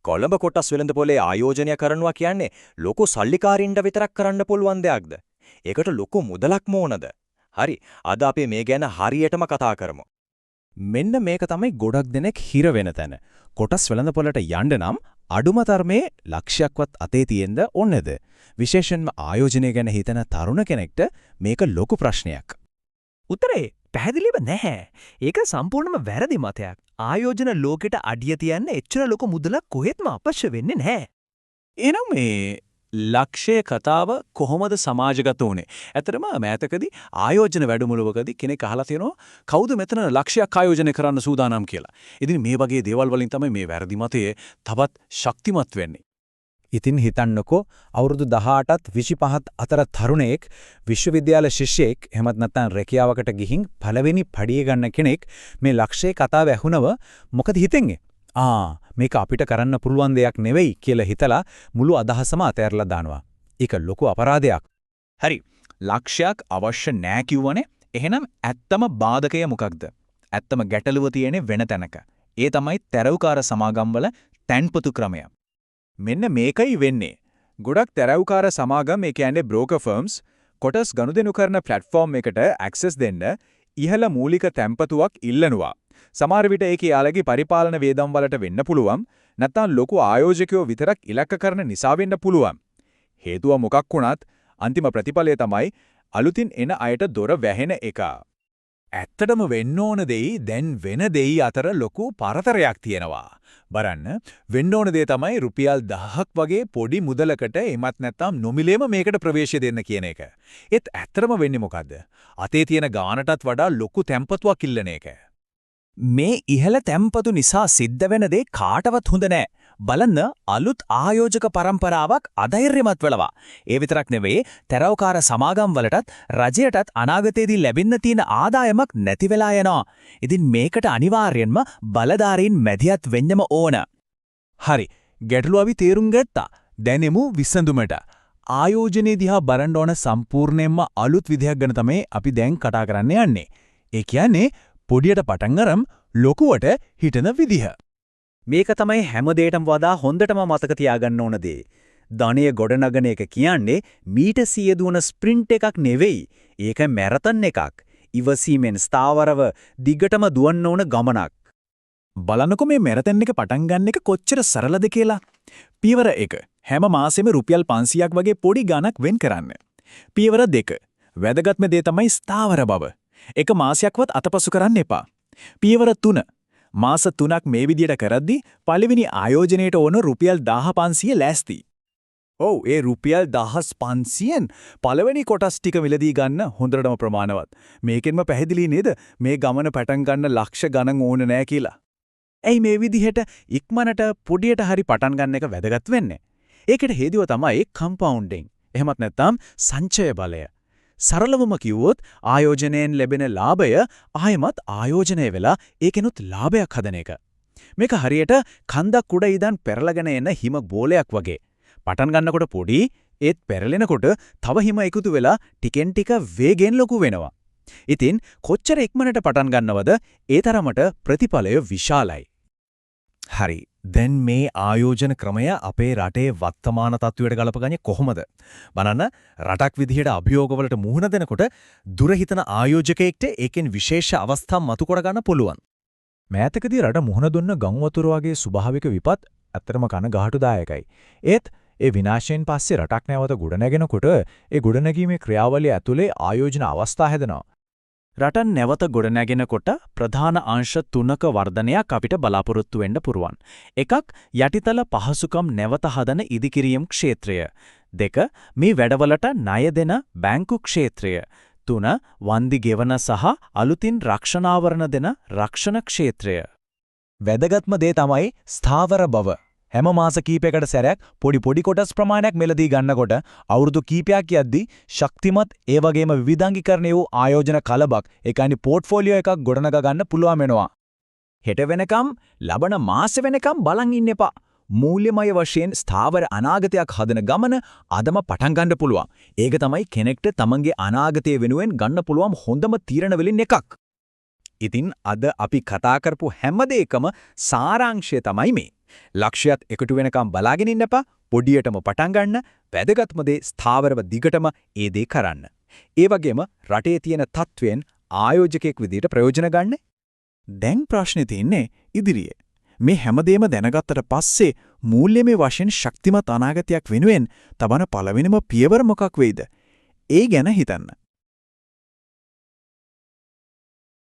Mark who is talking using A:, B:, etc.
A: කොළඹ කොටස් වෙළඳපොලේ ආයෝජනය කරනවා කියන්නේ ලොකු සල්ලිකාරින්ට විතරක් කරන්න පුළුවන් දෙයක්ද? ඒකට ලොකු මුදලක්ම ඕනද? හරි, අද අපි මේ ගැන හරියටම කතා කරමු.
B: මෙන්න මේක තමයි ගොඩක් දෙනෙක් හිර වෙන තැන. කොටස් වෙළඳපොළට යන්න නම් අඩුම තරමේ ලක්ෂයක්වත් අතේ තියෙන්න ඕනේද? විශේෂයෙන්ම ආයෝජනය ගැන හිතන තරුණ කෙනෙක්ට මේක ලොකු ප්‍රශ්නයක්.
C: උත්තරේ පැහැදිලිව නැහැ. ඒක සම්පූර්ණම වැරදි මතයක්. ආයෝජන ලෝකෙට අඩිය තියන්න එච්චර ලොකු මුදලක් කොහෙත්ම අවශ්‍ය වෙන්නේ නැහැ.
D: එහෙනම් මේ ලක්ෂ්‍ය කතාව කොහොමද සමාජගත වුනේ? ඇත්තටම මෑතකදී ආයෝජන වැඩමුළුවකදී කෙනෙක් අහලා තියෙනවා කවුද මෙතන ලක්ෂයක් ආයෝජනය කරන්න සූදානම් කියලා. ඉතින් මේ වගේ දේවල් වලින් තමයි මේ වැරදි මතය තවත් ශක්තිමත් වෙන්නේ.
E: ඉතින් හිතන්නකෝ, අවුරුදු 18ත් 25ත් අතර තරුණයෙක්, විශ්වවිද්‍යාල ශිෂ්‍යයෙක්, එහෙමත් නැත්නම් රැකියාවකට ගිහින් පළවෙනි පඩිය ගන්න කෙනෙක් මේ ලක්ෂයේ කතාව ඇහුනව මොකද හිතෙන්නේ? ආ, මේක අපිට කරන්න පුළුවන් දෙයක් නෙවෙයි කියලා හිතලා මුළු අදහසම අතෑරලා දානවා. ඒක ලොකු අපරාධයක්.
D: හරි. ලක්ෂයක් අවශ්‍ය නෑ කිව්වනේ. එහෙනම් ඇත්තම බාධකය මොකක්ද? ඇත්තම ගැටලුව තියෙන්නේ වෙන තැනක. ඒ තමයි තැරවුකාර සමාගම්වල තැන්පතු ක්‍රමය.
F: මෙන්න මේකයි වෙන්නේ. ගොඩක් තැරවුකාර සමාගම්, ඒ කියන්නේ බ්‍රෝකර් ෆර්ම්ස්, කොටස් ගනුදෙනු කරන ප්ලැට්ෆෝම් එකට ඇක්සස් දෙන්න ඉහළ මූලික තැන්පතුවක් ඉල්ලනවා. සමහර විට ඒක එයාලගේ පරිපාලන වියදම් වලට වෙන්න පුළුවන්. නැත්නම් ලොකු ආයෝජකයෝ විතරක් ඉලක්ක කරන නිසා වෙන්න පුළුවන්. හේතුව මොකක් වුණත් අන්තිම ප්‍රතිඵලය තමයි අලුතින් එන අයට දොර වැහෙන එක.
G: ඇත්තටම වෙන්න ඕන දෙයි දැන් වෙන දෙයි අතර ලොකු පරතරයක් තියෙනවා. බලන්න, වෙන්න ඕන දේ තමයි රුපියල් 1000ක් වගේ පොඩි මුදලකට එමත් නැත්නම් නොමිලේම මේකට ප්‍රවේශය දෙන්න කියන එක. ඒත් ඇත්තටම වෙන්නේ මොකද්ද? අතේ තියෙන ගානටත් වඩා ලොකු තැන්පතුවක් ඉල්ලන එක.
C: මේ ඉහළ තැන්පතු නිසා සිද්ධ වෙන දේ කාටවත් හොඳ නෑ. බලන්න, අලුත් ආයෝජක පරම්පරාවක් අධෛර්යමත් වෙනවා. ඒ විතරක් නෙවෙයි, තැරවුකාර සමාගම් වලටත් රජයටත් අනාගතයේදී ලැබෙන්න තියෙන ආදායමක් නැති වෙලා යනවා. ඉතින් මේකට අනිවාර්යෙන්ම බලධාරීන් මැදිහත් වෙන්නම ඕන.
G: හරි. ගැටලුව අපි තේරුම් ගත්තා. දැන් එමු විසඳුමට. ආයෝජනයේ දිහා බලන්න ඕන සම්පූර්ණයෙන්ම අලුත් විදිහක් ගැන තමයි අපි දැන් කතා කරන්න යන්නේ. ඒ කියන්නේ පොඩියට පටන් අරන් ලොකුවට හිතන විදිහ.
A: මේක තමයි හැම දෙයකටම වඩා හොඳටම මතක තියාගන්න ඕන දේ. ධනය ගොඩනගන එක කියන්නේ මීටර් 100 දුවන ස්ප්‍රින්ට් එකක් නෙවෙයි. ඒක මැරතන් එකක්. ඉවසීමෙන් ස්ථාවරව දිගටම දුවන්න ඕන ගමනක්.
D: බලන්නකො මේ මැරතන් එක පටන් ගන්න එක කොච්චර සරලද කියලා. පියවර 1. හැම මාසෙම රුපියල් 500ක් වගේ පොඩි ගාණක් වෙන් කරන්න. පියවර 2. වැදගත්ම දේ තමයි ස්ථාවර බව. එක මාසයක්වත් අතපසු කරන්න එපා. පියවර 3. මාස 3ක් මේ විදියට කරද්දි පළවෙනි ආයෝජනයට ඕන රුපියල් 1500 ලෑස්ති.
G: ඔව්, ඒ රුපියල් 1500න් පළවෙනි කොටස් ටික මිලදී ගන්න හොඳටම ප්‍රමාණවත්. මේකෙන්ම පැහැදිලි නේද මේ ගමන පටන් ගන්න ලක්ෂ ගණන් ඕන නෑ කියලා?
B: ඇයි මේ විදිහට ඉක්මනට පොඩියට හරි පටන් ගන්න එක වැදගත් වෙන්නේ? ඒකට හේතුව තමයි කම්පවුන්ඩින්. එහෙමත් නැත්නම් සංචය බලය. සරලවම කිව්වොත් ආයෝජනයෙන් ලැබෙන ලාභය ආයෙමත් ආයෝජනය වෙලා ඒකෙනුත් ලාභයක් හදන එක. මේක හරියට කන්දක් උඩ ඉඳන් පෙරලගෙන එන හිම බෝලයක් වගේ. පටන් ගන්නකොට පොඩි, ඒත් පෙරලෙනකොට තව හිම එකතු වෙලා ටිකෙන් ටික වේගෙන් ලොකු වෙනවා. ඉතින් කොච්චර ඉක්මනට පටන් ගන්නවද, ඒ තරමට ප්‍රතිඵලය විශාලයි.
H: හරි. දැන් මේ ආයෝජන ක්‍රමය අපේ රටේ වර්තමාන තත්ත්වයට ගලපගන්නේ කොහොමද? බලන්න, රටක් විදිහට අභියෝගවලට මුහුණ දෙනකොට දුර හිතන ආයෝජකයෙක්ට ඒකෙන් විශේෂ අවස්ථා මතු කරගන්න පුළුවන්.
F: මෑතකදී රට මුහුණ දුන්න ගං වතුර වගේ ස්වභාවික විපත් ඇත්තටම කනගාටුදායකයි. ඒත් ඒ විනාශයෙන් පස්සේ රටක් නැවත ගොඩනැගෙනකොට ඒ ගොඩනැගීමේ ක්‍රියාවලිය ඇතුලේ ආයෝජන අවස්ථා හැදෙනවා.
B: රට නැවත ගොඩනැගෙනකොට ප්‍රධාන අංශ තුනක වර්ධනයක් අපිට බලාපොරොත්තු වෙන්න පුළුවන්. එකක්, යටිතල පහසුකම් නැවත හදන ඉදිකිරීම් ක්ෂේත්‍රය. දෙක, මේ වැඩවලට ණය දෙන බැංකු ක්ෂේත්‍රය. තුන, වන්දි ගෙවන සහ අලුතින් රක්ෂණාවරණ දෙන රක්ෂණ ක්ෂේත්‍රය.
G: වැදගත්ම දේ තමයි ස්ථාවර බව. හැම මාස කීපයකට සැරයක් පොඩි පොඩි කොටස් ප්‍රමාණයක් මිලදී ගන්නකොට අවුරුදු කීපයක් යද්දී ශක්තිමත්, ඒ වගේම විවිධාංගීකරණය වූ ආයෝජන කලබක්, ඒ කියන්නේ පෝට්ෆෝලියෝ එකක් ගොඩනගා ගන්න පුළුවන් වෙනවා.
I: හෙට වෙනකම්, ලබන මාසෙ වෙනකම් බලන් ඉන්න එපා. මූල්‍යමය වශයෙන් ස්ථාවර අනාගතයක් හදන ගමන අදම පටන් ගන්න පුළුවන්. ඒක තමයි කෙනෙක්ට තමන්ගේ අනාගතය වෙනුවෙන් ගන්න පුළුවන් හොඳම තීරණ වලින් එකක්.
G: ඉතින් අද අපි කතා කරපු හැම දෙයකම සාරාංශය තමයි මේ.
F: ලක්ෂයත් එකතු වෙනකම් බලාගෙන ඉන්න එපා. පොඩියටම පටන් ගන්න. වැදගත්ම දේ ස්ථාවරව දිගටම ඒ දේ කරන්න. ඒ වගේම රටේ තියෙන තත්ත්වයෙන් ආයෝජකයෙක් විදිහට ප්‍රයෝජන ගන්න.
D: දැන් ප්‍රශ්නේ තියෙන්නේ ඉදිරියේ. මේ හැමදේම දැනගත්තට පස්සේ මූල්‍යමය වශයෙන් ශක්තිමත් අනාගතයක් වෙනුවෙන් තබන පළවෙනිම පියවර මොකක් වෙයිද? ඒ ගැන හිතන්න.